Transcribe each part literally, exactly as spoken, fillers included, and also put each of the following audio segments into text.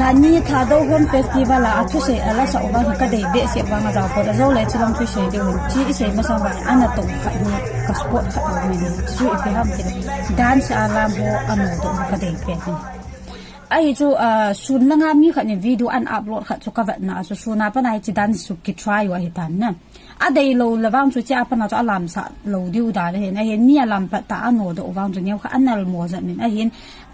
Ani Thadou Hon Festival a, athusei alasah u vang hi kadei behseh vang ajao pon, ajou le chilang thusei diu hin. Chi isei masang vang ana tong khat ni ka support khat u min. Chu ipi ham tile, dance a lam ho amu doh hi kadei peh hin. Ahi chu, ah, sun langa mi khat ni video an upload khat chu kavetna a chu sun a pat a hiche dance chu kitry u ahi tan na. Adei lou le vang chu hiche a pat a chu alamsah lou diu dan ahin, ahin mi alam pat ta ano doh vang chu neo kha anal mo jat min ahin,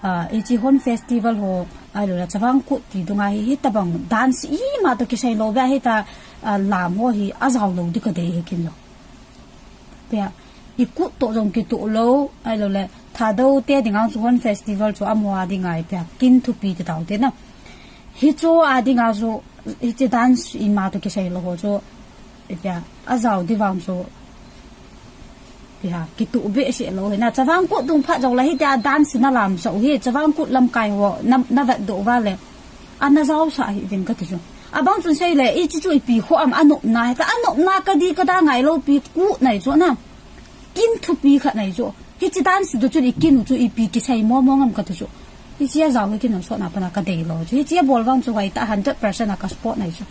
ah, hiche Hon Festival ho, ahilou le Chavang Kut ti dunga hi, hitabang dance ima toh kisei lou beh a hita, ah, lam ho hi ajao lou ding kadei hi kin lou. Pia, i kut toh jong kituh lou, ahilou le Thadou te dinga chu Hon Festival chu amaho a dinga hi pia, kin thupi ti tau te na. Hichu a dinga chu, hiche dance ima toh kisei lou ho chu, pia, ajao ding vang chu, pia, kituh behseh lou hi na. Chavang Kut dung phat jong le hitia dance na lamsah u hi, Chavang Kut lamkai ho, na, na vet doh uva le. Ana jaosah hih uvin kati chu. Abang chun sei le, hiche chu ipi kho am anopna, hita anopna kadi kada ngai lou pi kut nai chu na. Kin thupi khat nai chu. Hiche dance toh chun i kin u chu ipi kisei mo mo ngam kati chu. Hiche ajao hi kin u sot na pat a kadei lou chu. Hiche abol vang chu hoitah hundred percent a ka support nai chu.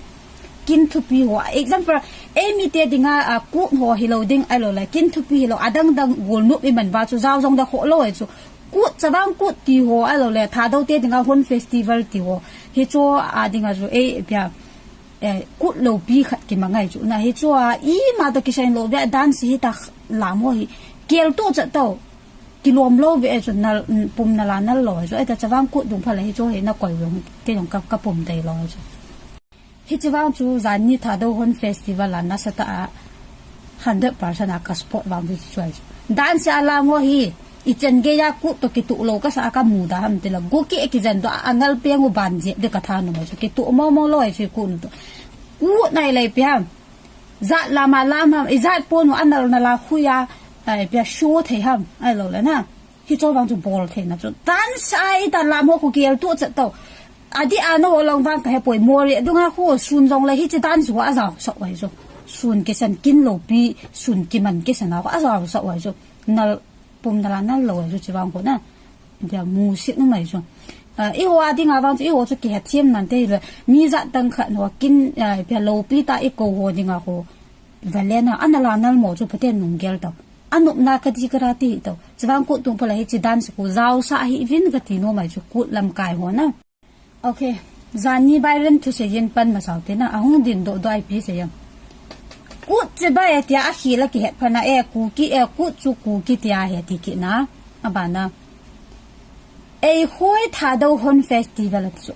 Kin thupi ho. Example, eimi te dinga, ah, kut ho hilou ding ahilou le. Kin thupi hilou. Adang dang golnop iman uva chu jao jong da kho lou ahi chu. Kut, Chavang Kut ti ho, ahilou le, Thadou te dinga Hon Festival ti ho. Hichu a dinga chu, eh, pia, eh, kut loupi khat kimang ahi chu. Na hichu a, ima toh kisei lou beh a dance hita lam ho hi. Kel toh chat tau. Kilom lou beh a chu nal, pum nala nal lou ahi chu. Ahita Chavang Kut dung phat le hichu hi na koi vang, kei jong ka, ka pum dei lou ahi chu. Hiche vang chu janhi Thadou Hon Festival a nasatah a hundred percent a ka support vang chu chu ahi chu. Dance a lam ho hi, ichan geiya kut toh kituh lou kasa a kamu da ham tile. Go keh kijen doh a ngal peng u ban jep ding katha nom ahi chu. Kituh mo mo lou ahi chu kut nu toh. Kut nai le ipi ham. Jat lam a lam ham, ijat pon u anal nala khuiya, eh, pia show thei ham. Ahilou le na. Hichu vang chu bol theina chu. Dance a hita lam ho khu kel toh chat tau. Adih a na ho lang vang kahe poi, Moreh dunga khu sun jong le hiche dance ho ajaosah u ahi chu. Sun kisan kin loupi, sun kiman kisan a khu ajaosah u ahi chu. Nal pum nala nal lou ahi chu hiche vang khu na. Dia musit um ahi chu. Ah, eiho a dinga vang chu eiho chu kihethem nante hile. Mi jat dang khat ho kin, ah, pia loupi tah a ikou ho dinga khu. Vale na, anala nal mo chu Pathen nung gel tau. Anopna kadi kada ti tau. Chavang Kut tung phat le hiche dance khu jaosah hih uvin kati nom ahi chu kut lamkai ho na. Okay. Janhi Byron thusei in pan masau te na. Ahung din doh doh a ipi sei em. Kut chibai tia akhel a kihet phat na e Kuki e kut chu Kuki tia he ti kit na. Abana. Eiho Thadou Hon Festival ati chu.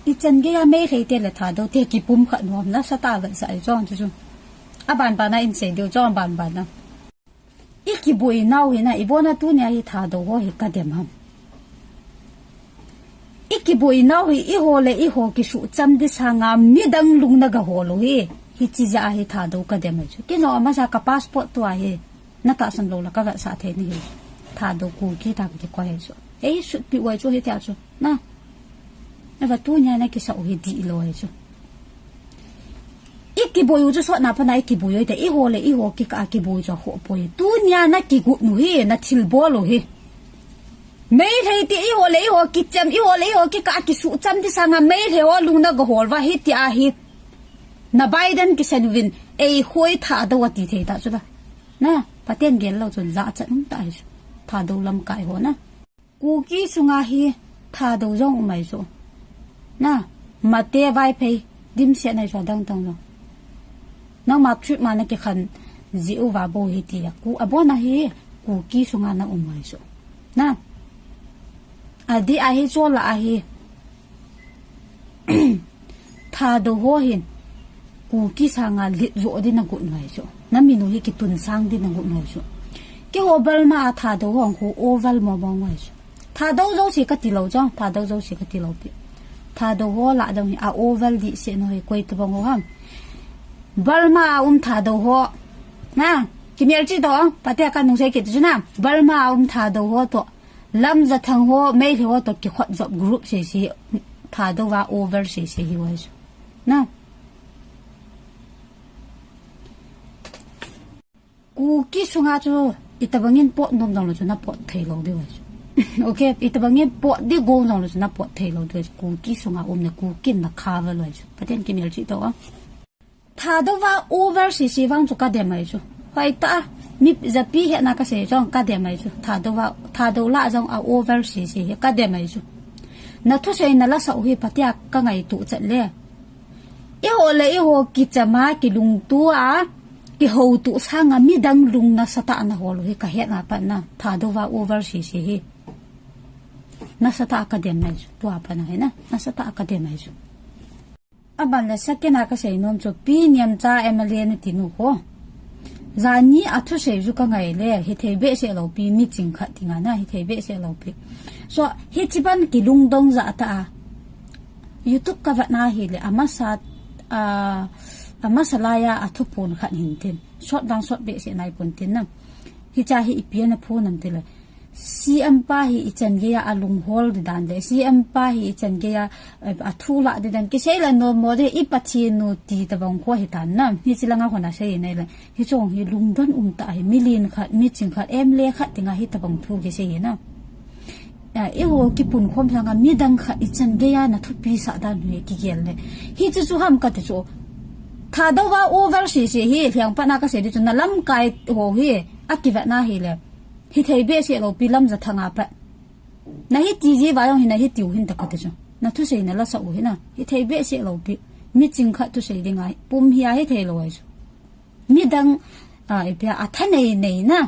Ichan geiya Meitei te le Thadou te kipum khat nom nasatah a vetsah ahi chu chu chu. Aban ban a in sei diu chu aban ban a. I kiboi nau hi na, ibon a tunia hi Thadou ho hi kadem ham. I kiboi nau hi, eiho le eiho kisuh cham ding sanga midang lung na gahol u hi. Hiche jeh a hi Thadou kadem ahi chu. Kei jong amasa ka passport tua hi. Na tahsan lou le ka vetsah thei nahi. Thadou Kuki ta kikoi ahi chu. Ei sutpi u ahi chu hitia chu. Na. Ava tunia na kisah u hi dihlou ahi chu. I kiboi u chu sot na pat a i kiboi u te, eiho le eiho kikah a kiboi chu akhoh poi. Tunia na kigot u hi, na thilbol u hi. Meitei te eiho le eiho kichem, eiho le eiho kikah a kisuh cham ding sanga Meitei ho lung na gahol uva hitia hi. Na Biden kisan uvin, eiho Thadou ati thei ta chu la. Na, Pathen gel lou chun jachat um ta ahi chu. Thadou lamkai ho na. Kuki sunga hi Thadou jong um ahi chu. Na, Mate, Vaiphei, dimset ahi chu adang dang jong. Nangma trip ma na kikhen jeh uva bou hi tia. Ku, abon a hi Kuki sunga na um ahi chu. Na. Adih a hi chu la ahi. Thadou ho hin Kuki sanga lit joh ding na got u ahi chu. Na min u hi kitun sang ding na got u ahi chu. Keiho Burma a Thadou ho khu oval mo mo u ahi chu. Thadou jouse kati lou chu, Thadou jouse kati lou pi. Thadou ho lah dong hi a oval dih se no hi koi tabang u ham. Burma a um Thadou ho. Na, kimelchih doh, pate ka nung sei kit chu na. Burma a um Thadou ho toh. Lamjathang ho, Meitei ho toh kikhot jop group sei sei, Thadou va over sei sei hi u ahi chu. Na. Kuki sunga chu, itabang in pot nom dong lou chu, na pot thei lou diu ahi chu. Okay, itobang e pot di go jong lo chu na pot thei lou tu chu Kuki sunga um na Kuki na kha va loi chu. Pathen kimelchih to a. Thadou va over sisi vang chu ka dem ai chu. Hoi ta, mi japi he na ka sei jong ka dem ai chu. Thadou va, Thadou la jong a over sisi he ka dem ai chu. Na thusei na la sau hi patia ka ngaito chat le. Eiho le eiho kichama kilungto a, kihoto sanga midang lung nasatah a na hol u hi ka hetna pat na. Thadou va over sisi hi. Nasatah a ka dem ai chu. Tua pat na hi na. Nasatah a ka dem ai chu. Aban le second a ka sei nom chu Pi Niamcha M L A na ti nu ho. Jani a thusei chu ka ngai le, hithei behseh lou pi, mi ching khat ti nga na, hithei behseh lou pi. So, hichi ban kilungdong ja ta a. YouTube ka vat na hi le, amasa, a, amasa lai a a thuphon khat hin tin. Sot vang sot behseh nai pon tin na. Hicha hi ipi a na phon am ti le. C M pa hi ichan gei a alunghol di dan le, C M pa hi ichan gei a, eh, athu la di dan. Kisei la nom mo di i Pathen u ti tabang kho hi tan na. Hichi langa hon a sei nai le. Hichong hi lungdon um ta hi, mi len khat, mi ching khat, M L A khat ti nga hi tabang thu kisei hi na. A, eiho kipun khom sanga midang khat ichan gei a na thupi sah dan hi kigel le. Hichu chu ham ka ti chu. Thadou va over sisi hi, hiang pa na ka sei di chu na lamkai ho hi, a kivat na hi le. Hithei behseh lou pi Lamjathang a pat. Na hiti ji va jong hi na hitiu hin ta ka ti chu. Na thusei na la sau hi na. Hithei behseh lou pi. Mi ching khat thusei ding a hi. Pum hi a hithei lou ai chu. Midang, a, ipi a, a thanei nei na.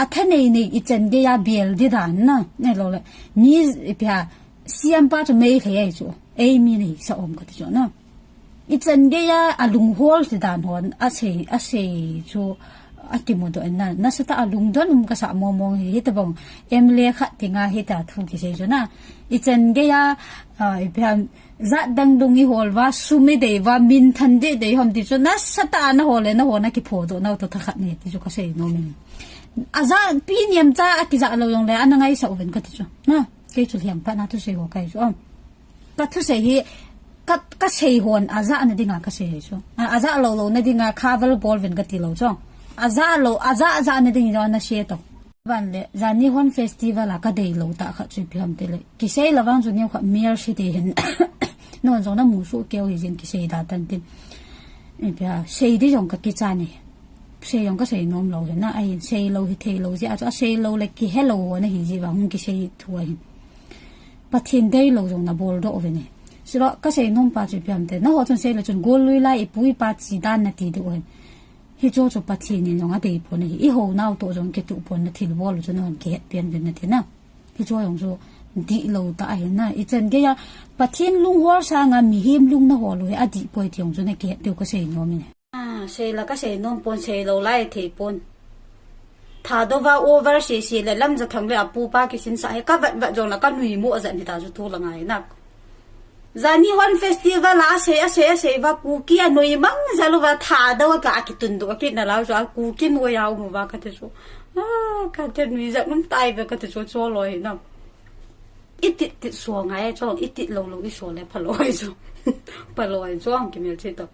A thanei nei ichan gei a bel di dan na. Nei lou le. Mi ipi a, C M pa chu mei hlei ai chu. Ei mi nei sa om ka ti chu na. Ichan gei a, alunghol ti dan hon, a sei, a sei chu, a kimu do na, nasatah a lungdon um ka sa mo mo hi, hitabang M L A khat ti nga hita thu kisei chu na. Ichan gei a, a, ipi ham, jat dang dung i hol va, sum i dei va, min than dei dei hom ti chu, nasatah a na hol le, na hol na kipho do na to tha khat ni ti chu ka sei nom in. A ja, Pi Niamcha a kija lou jong le, a na ngai sa uvin ka ti chu. Na, kei chu hiang pa na thusei ho kai chu, um. Ka thusei hi, ka, ka sei hon, a ja na dinga ka sei hi chu. A, a ja lou lou na dinga, kha val bol vin ka ti lou chu. A ja lou, a ja, a ja na ding jong na sei to. Ban le, jani hon festival a ka dei lou ta khat chu ipi ham ti le. Kisei la vang chu neo kha mer si te hin. Non jong na mu su keu hi jin kisei da tan tin. Ipi a, sei di jong ka kicha ni. Sei jong ka sei nom lou hi na, ahin sei lou hithei lou ji a chu, a sei lou le kihe lou ho na hi ji va hung kisei thu ahin. Pathen dei lou jong na bol doh uve ne. Silo ka sei nom pa chu ipi ham ti le. Na ho chun sei le chun gol lui lai i pu i pa chi dan na ti doh uve. Hicho chu Pathen in jong a dei pon ahi. I ho nau to jong kituh pon na thil bol u chu na hon kihet pian uvin na ti na. Hicho jong chu dih lou ta ahi na. Ichan gei a Pathen lunghol sanga mihem lung na hol u hi a dih poi ti jong chu na kihet diu ka sei nom in. A, sei la ka sei nom pon, sei lou lai thei pon. Thadou va over sisi le Lamjathang le a pu pa kisin sa hi ka vat vat jong la ka nui mo a jat ni ta chu thu la ngai na. Jani hon festival a sei, a sei, a sei va Kuki a nui mang jal u va Thadou a ka a kitun do a kit na lau chu a Kuki nui a um u va ka ti chu. A, ka ti nui jat um tai ve ka ti chu chu loi na. I tit tit suang ai chong, i tit lou lou i suang le phalou ai chong. Phalou ai chong kimelchih to.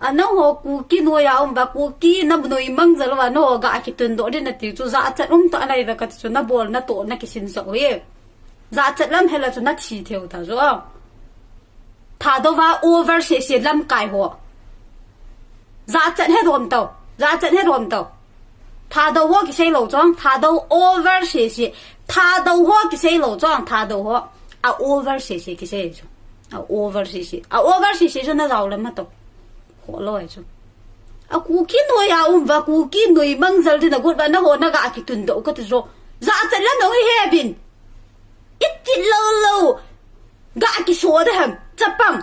A nangho Kuki nui a um va Kuki na nui mang jal u va nangho ga a kitun do din na ti chu jachat um ta nai ve ka ti chu na bol na to na kisin sa u hi. Jachat lam hela chu na thi thei u ta chu. Thadou va over sisi lamkai ho. Jachat he dom to. Jachat he dom to. Thadou ho kisei lou chong, Thadou over sisi. Thadou ho kisei lou chong, Thadou ho. A over sisi kisei chu. A over sisi. A over sisi chu na jao le ma to. Ho loi chu. A Kuki nui a um va, Kuki nui mang jal din a gut va nangho na ga kitun do ka ti chu. Jachat lam nong i he vin. I tit lou lou. Ga kiso de ham. Chapang.